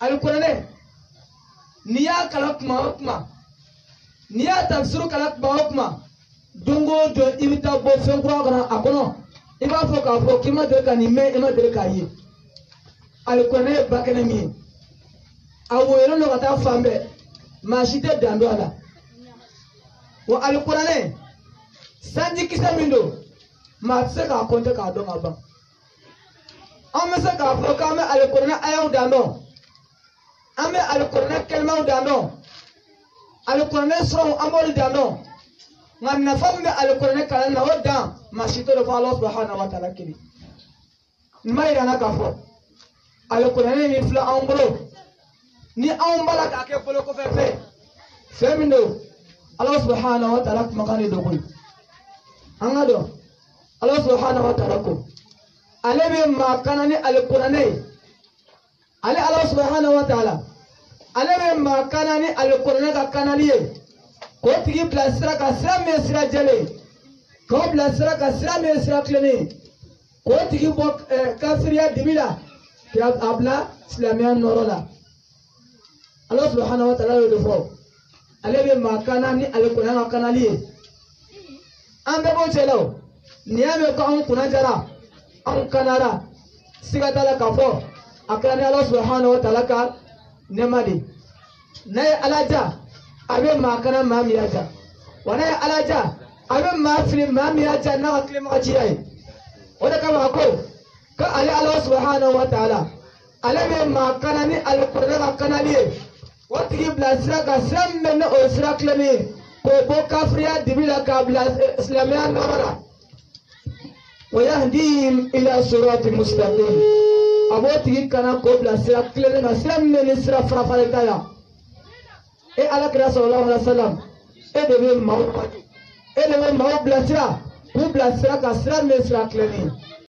Alikuranɛ, n'i y'a kalan kuma o kuma, n'i y'a tafsiru kalan kuma o kuma, don o don i bɛ taa bɔ fɛn kura kɔnɔ a kɔnɔ, i b'a fɔ k'a fɔ k'i ma deli ka nin mɛn, i ma deli k'a ye. Alikuranɛ ye bakɛnɛ min ye, a woyolen don ka taa fan bɛɛ, maa si tɛ dan don a la. Wa alikuranɛ sanjikisɛ min don, maa tɛ se k'a kɔnte k'a dɔn ka ban. An bɛ se k'a fɔ k'an bɛ alikuranɛ ayaw dan dɔn, an bɛ alikuranɛ kɛlimaw dan dɔn, alikuranɛ suraw an b'olu dan dɔn, nka nafa min bɛ alikuranɛ kalan na, o dan maa si t'o dɔn fo Ala subahana wa taala kelen. Nin b'a yira an na k'a fɔ alikuranɛ min filɛ anw bolo, ni anw b'a la k'a kɛ bolo kɔfɛ fɛn fɛn min don, Ala subahana wa taala kumakan de don koyi. An ka dɔn Ala subahana wa taala ko ale bɛ maa kana ni alikuranɛ ye. Ale Ala subahana wa taala, ale bɛ maa kana ni alikuranɛ ka kanali ye, k'o tigi bila sira kan, sira min ye sira jɛlen ye, k'o bila sira kan, sira min ye sira tilennen ye, k'o tigi bɔ kafiriya dibi la k'a bila silamɛya nɔrɔ la. Ala subahana wa taala y'o de fɔ, ale bɛ maa kana ni alikuranɛ ka kanali ye. An bɛɛ b'o cɛ la o. N'i y'a mɛn ko anw kunna jara, anw kanara, siga t'a la k'a fɔ a kɛra ni Ala subahana wa taala ka nɛɛma de ye. N'a ye Ala ja, a bɛ maa kana maa min y'a ja, wa n'a ye Ala ja, a bɛ maa fili maa min y'a ja n'a ka tilenbagaciya ye. O de kama a ko ko ale Ala subahana wa taala, ale bɛ maa kana ni alikuranɛ ka kanali ye, o tigi bila sira kan, sira min bɛ ne o ye sira tilennen ye, k'o bɔ kafiriya dibi la k'a bila silamɛya nɔrɔ la. Wa yahdihim ila sirati mustaqim, a b'o tigi kana k'o bila sira tilennen kan, sira min bɛ ni sira farafalen ta la. E Ala kira sallallahu alaihi wa sallam, e de bɛ maaw e de bɛ maaw bilasira, k'u bila sira kan, sira min ye sira tilennen ye.